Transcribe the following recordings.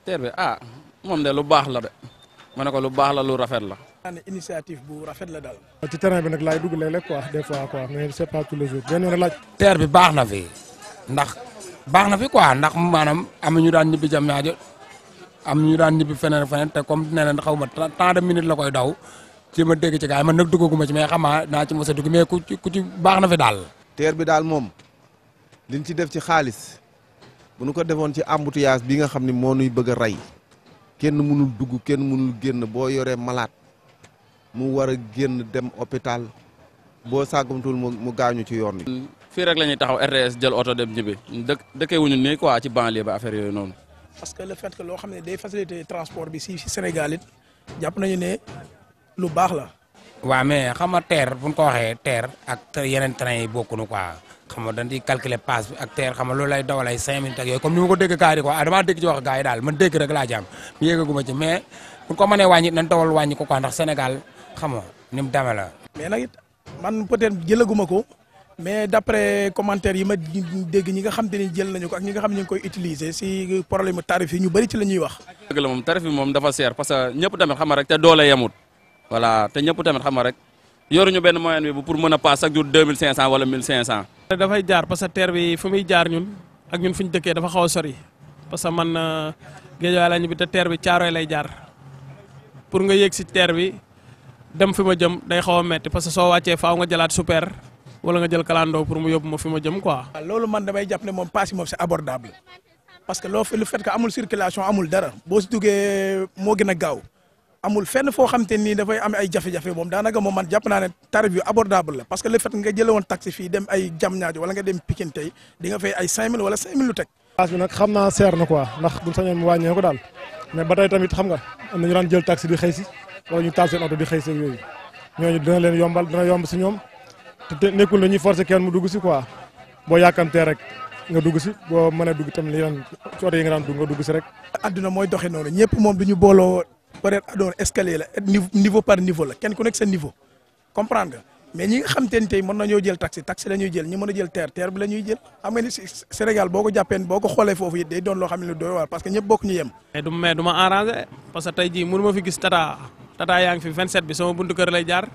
TER bi moom de lu baax la de ma ne ko lu baax la lu rafet la. initiative bu rafet la daal. ci terrain bi nag laay dugg léeg-léeg quoi des fois quoi mais c'est pas tous les jours benn yoon laaj. TER bi baax na fi ndax baax na fi quoi ndax maanaam am ñu daan ñibbi jam ñaajo am ñu daan ñibbi feneen te comme nee na xaw ma tant de minutes la koy daw ci ma dégg ci gars yi man nag duggaguma ci mais xam naa ci mos a dugg mais ku ci baax na fi daal. TER bi daal moom liñ ci def ci xaalis bu nu ko defoon ci embouteillage bi nga xam ne moo nuy bëgg a rey kenn mënul dugg kenn mënul génn boo yoree malade mu war a génn dem hôpital boo sàggamtul mu gaañu ci yoon wi. fii rek la ñuy taxaw RTS jël oto dem ñibbi dëkkee wuñu nii quoi ci banlieue ba affaire yooyu noonu. parce que le fait que loo xam ne day faciliter transport bi si Sénégal it jàpp nañu ne lu baax la. waaw mais xam nga TER bu ñu ko waxee TER ak yeneen train yi bokkuñu quoi xam nga dañ di calculer passe bi ak TER xam nga loolu lay dawal ay 5 minutes ak yooyu comme ni ma ko dégg gars yi quoi damaa dégg ci wax gars yi daal man dégg rek laa jàmm mu yéegaguma ci mais bu ñu ko mënee wàññi nañ dawal wàññi ko quoi ndax Sénégal xam nga ni mu demee la. mais nag it man peut-être jëlaguma ko mais d'après commentaire yi ma dégg ñi nga xam te ni jël nañu ko ak ñi nga xam ne ñu ngi koy utiliser si problème tarif yi ñu bëri ci la ñuy wax. dëgg la moom tarif bi moom dafa seer parce que ñëpp tamit xam nga rek te doole yemut voilà te ñëpp tamit xam nga rek yoruñu benn moyen bi pour mën a paas chaque jour 2500 wala 1500. dafay jaar parce que TER bi fu muy jaar ñun ak ñun fu ñu dëkkee dafa xaw a sori parce que man Guédiawaye la ñu bi te TER bi Caaroy lay jaar pour nga yéeg si TER bi dem fi ma jëm day xaw a metti parce que soo wàccee faaw nga jëlaat super wala nga jël kalandoo pour mu yóbbu ma fi ma jëm quoi. loolu man damay jàpp ne moom paas yi moom c'est abordable parce que loo fi lu fait que amul circulation amul dara boo si duggee moo gën a gaaw amul fenn foo xam te nii dafay am ay jafe-jafe moom daanaka moom man jàpp naa ne tarif yu abordable la parce que le fait nga jëlee woon taxi fii dem ay Diamniadio wala nga dem Pikine tey di nga fay ay 5000 wala 5000 lu teg. paas bi nag xam naa seer na quoi ndax buñ sañoon mu wàññee ko daal mais ba tey tamit xam nga am na ñu daan jël taxi di xëy si wala ñu taal seen oto di xëy si yooyu ñooñu dina leen yombal dina yomb si ñoom te nekkul dañuy forcer kenn mu dugg si quoi boo yàkkamtee rek nga dugg si boo mënee dugg tamit li yeneen ci oto yi nga daan dugg nga dugg si rek. adduna mooy doxee noonu ñëpp moom du ñu booloo peut-être doon escalier la niveau par niveau la kenn ku nekk sa niveau comprendre nga mais ñi nga xam te ne tey mën nañoo jël taxi la ñuy jël ñi mën a jël TER bi la ñuy jël xam nga ni Sénégal boo ko jàppee boo ko xoolee foofu it day doon loo xam ne lu doy waar parce que ñëpp bokk ñu yem. mais du ma arrangé parce que tey jii mënu ma fi gis tata yaa ngi fi 27 bi sama buntu kër lay jaar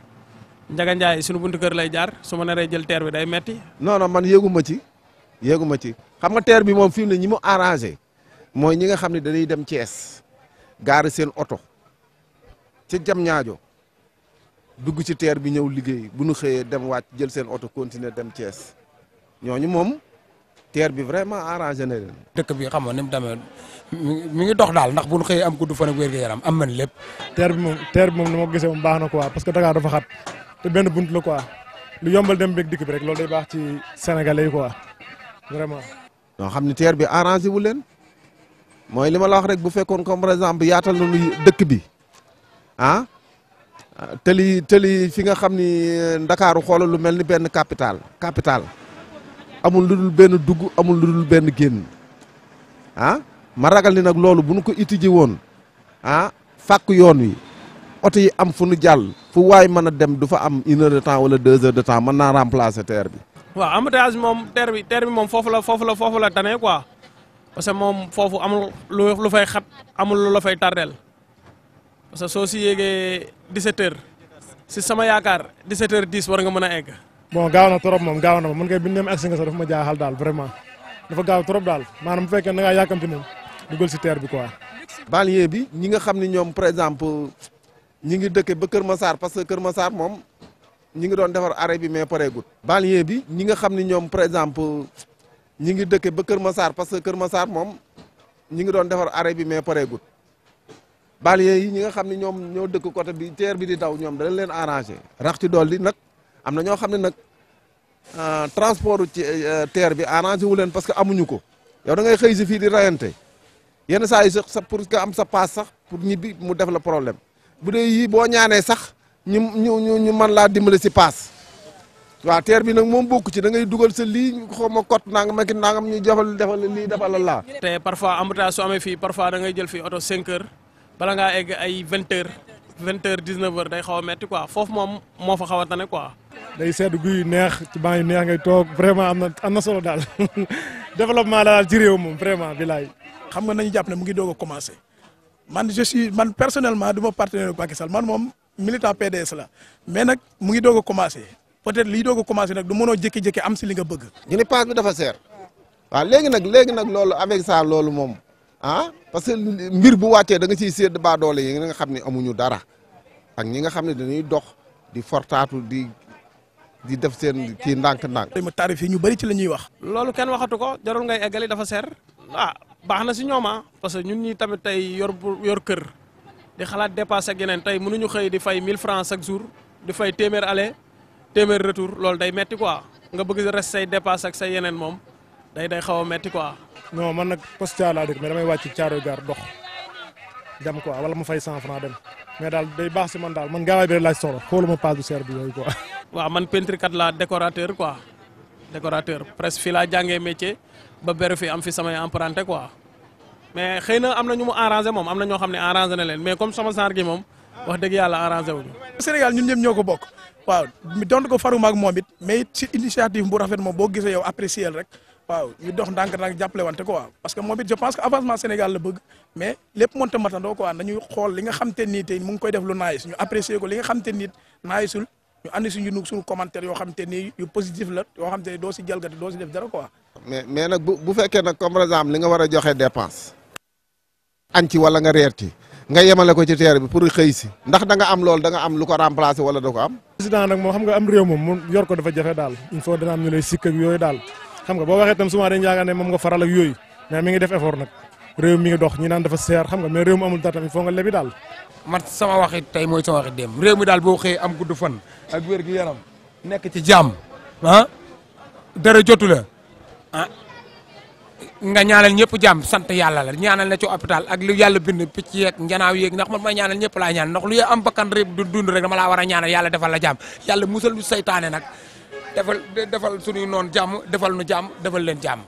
Ndiaga Ndiaye suñu buntu kër lay jaar su ma naree jël TER bi day metti non man yéeguma ci xam nga TER bi moom fi mu ne ñi mu arrangé mooy ñi nga xam ne dañuy dem Thiès gaari seen oto ca Diamniadio dugg ci TER bi ñëw liggéey bu ñu xëyee dem wàcc jël seen oto continuer dem Thiès ñooñu moom TER bi vraiment arrangé na leen. dëkk bi xam nga ni mu demee mi ngi dox daal ndax bu ñu xëyee am gudd fan ak wér-gu-yaram am nañ lépp. TER bi moom ni ma ko gisee moom baax na quoi parce que Dakar dafa xat te benn bunt la quoi lu yombal dem beeg dikk bi rek loolu day baax ci Sénégalais yi quoi vraiment. ñoo xam ne TER bi arrangé wu leen mooy li ma la wax rek bu fekkoon comme par exemple yaatal nañu dëkk bi tëli fi nga xam ni Ndakaaru xoolal lu mel ni benn capital amul lu dul benn dugg amul lu dul benn génn ma ragal ni nag loolu bu nu ko étudier woon fàkk yoon wi oto yi am fu nu jàll fu waay mën a dem du fa am 1 heure de temps wala 2 heures de temps mën naa remplacer TER bi. waaw embouteillage moom TER bi moom foofu la tane quoi parce que moom foofu amul lu fay xat amul lu la fay tardel parce que soo si yéegee 17h si sama yaakaar 17h10 war nga mën a egg. bon gaaw na trop moom gaaw na ma mën ngay bind dem agsi nga sax dafa ma jaaxal daal vraiment dafa gaaw trop daal maanaam bu fekkee da ngaa yàkkamti moom dugal si TER bi quoi. banlieue bi ñi nga xam ne ñoom par exemple ñi ngi dëkke ba Kër Massar parce que Kër Massar moom ñi ngi doon defar arrêt bi mais pareegut. banlieue bi ñi nga xam ne ñoom par exemple ñi ngi dëkke ba Kër Massar parce que Kër Massar moom ñi ngi doon defar arrêt bi mais pareegut. banlieue yi ñi nga xam ne ñoom ñoo dëkk côté bi TER bi di daw ñoom danañ leen arrangé. rax ci dolli nag am na ñoo xam ne nag transport ci TER bi arrangé wu leen parce que amuñu ko yow da ngay xëy si fii di rayante yenn saa yi sax pour nga am sa paas sax pour ñibbi mu def la problème bu dee yii boo ñaanee sax ñu mën laa dimbale si paas waaw TER bi nag moom bokku ci da ngay dugal sa lii xaw ma kot nangam ak nangam ñu defal lii defal la laa. te parfois embouteillage su amee fii parfois da ngay jël fii oto 5 heures bala ngaa egg ay 20h 19h day xaw a metti quoi foofu moom moo fa xaw a tane quoi. day sedd guy neex ci banc yu neex ngay toog vraiment am na solo daal développement la daal ci réew moom vraiment bilaay. xam nga nañu jàpp ne mu ngi doog a commencé man personnellement du ma partenaire Macky Sall man moom militant PDS la mais nag mu ngi doog a commencé peut-être liy doog a commencé nag du mënoo jékki-jékki am si li nga bëgg. ñu ne paas bi dafa seer waaw léegi nag loolu avec ça loolu moom parce que mbir bu wàccee da nga ciy sédd baa doole yi nga xam ne amuñu dara ak ñi nga xam ne dañuy dox di fortaatu di def seen kii ndànk-ndànk. tarif yi ñu bëri ci la ñuy wax. loolu kenn waxatu ko jarul ngay eggali dafa seer baax na si ñoom parce que ñun ñi tamit tey yor kër di xalaat dépassé ak yeneen tey mënuñu xëy di fay 1000 francs chaque jour di fay téeméer aller téeméer retour loolu day metti quoi nga bëgg reste say dépassé ak say yeneen moom day xaw a metti quoi. non man nag poste Thiaroye laa dëkk mais damay wàcc Thiaroye Gare dox dem quoi wala ma fay 100 francs dem mais daal day baax si man daal man gaawaay bi rek laaj soxla xooluma paas bu seer bi yooyu quoi. waaw man peintre kat laa décorateur quoi décorateur presque fii laa jàngee métier ba beru fi am fi samay emprunté quoi mais xëy na am na ñu mu arrangé moom am na ñoo xam ne arrangé na leen mais comme sama genre gi moom wax dëgg yàlla arrangé wuñu. Sénégal ñun ñëpp ñoo ko bokk waaw donte ko faruma ak moom it mais it si initiative bu rafet moom boo gisee yow apprécier rek waaw ñu dox ndànk-ndànk jàppale wante quoi parce que moom it je pense que avancement Sénégal la bëgg mais lépp mënta matandoo quoi nañuy xool li nga xam te nii tey mu ngi koy def lu naayis ñu apprécier ko li nga xam te nii naayisul ñu andi suñu commentaire yoo xam te nii yu positif la yoo xam te ni doo si jalgati doo si def dara quoi. mais nag bu fekkee nag comme par exemple li nga war a joxe dépense añ ci wala nga reer ci nga yemale ko ci teer bi pour xëy si ndax da nga am loolu da nga am lu ko remplacer wala da ko am. président nag moo xam nga am réew moom mu yor ko dafa jafe daal il faut dana am ñu lay sikk ak yooyu daal xam nga boo waxee tam souvent dañu yaakaar ne moom nga faral ak yooyu mais mi ngi def effort nag réew mi ngi dox ñi naan dafa seer xam nga mais réew mu amul dara tamit il faut nga lebi daal. man sama waxi tey mooy sama waxi démb réew mi daal boo xëyee am gudd fan ak wér gi yaram nekk ci jàmm dara jotu la nga ñaanal ñëpp jàmm sant yàlla la ñaanal na ci hôpital ak lu yàlla bind picc yeeg njanaaw yeeg ndax man may ñaanal ñëpp laa ñaan ndax lu am bakkan rek du dund rek dama laa war a ñaanal yàlla defal la jàmm yàlla musal lu saytaane nag defal suñuy noon jàmm defal nu jàmm defal leen jàmm